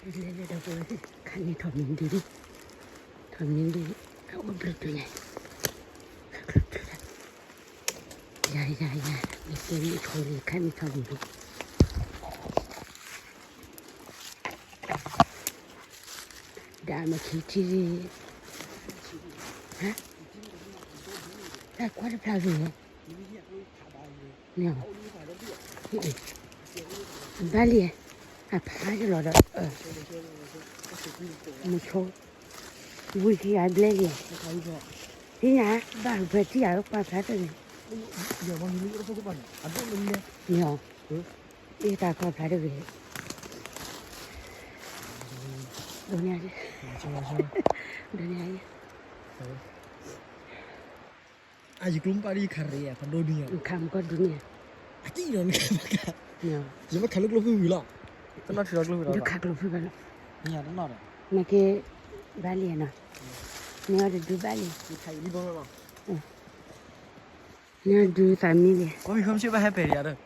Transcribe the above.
လဲၤလဲၤဒီးပဝဲသ့ၣ် ခါန့ၣ်ထီၣ်မံၤဒုလံ, ထီၣ်မံၤဒုလံ, အအိၣ်ဘျုးတုၤလဲၣ်, ခါကျိၤတုၤလဲၣ်, ယၤ ယၤ ယၤ, မ့ၢ်ကဲမ့ၢ်ထီၣ်လံ ခါန့ၣ်ထီၣ်မံၤဒု, ဒီးမ့ၢ်ခံထံၣ်, ဟါ, တၢ်ကွၢ်တဖျါဂ့ၤ, မ့ၢ် ဘၣ်လံ, အဖးကလီၤဒီး, မဆိ, ဝံၤခံဂၤဘျဲလံ, သ့ၣ်ညါ, ဘၣ်ဖဲထံၣ်ယၤလၢကွၢ်ဖျါတဂ့ၤ, မ့ၢ်, အ့ၣ်တၢ်ကွၢ်ဖျါတဂ့ၤ, ဒိးန့ၢ်, ဒိးန့ၢ်, ယကျိမ့ၢ်ပာ်ဒီးယခးရ့ၣ် ဖးဒိၣ်ဒုညါ, ခးမကီၢ်ဒုန့ၣ်, အတံၢ်ဒီးနခးမကါ, ယမ့ၢ်ခးလၢကျိဖုၣ်ဝံၤလီၤ, ဒုခးကျိဖုၣ်ဘၣ်လီၤ, နက့, ဘၣ်လံနီၤ, မ့ၢ်အီၤတဒုဘၣ်လံ, မ့ၢ်အီၤဒုသးမံလံ, မ့ၢ်ဘၣ်ဟဲပဲာ်ယၤဒီး,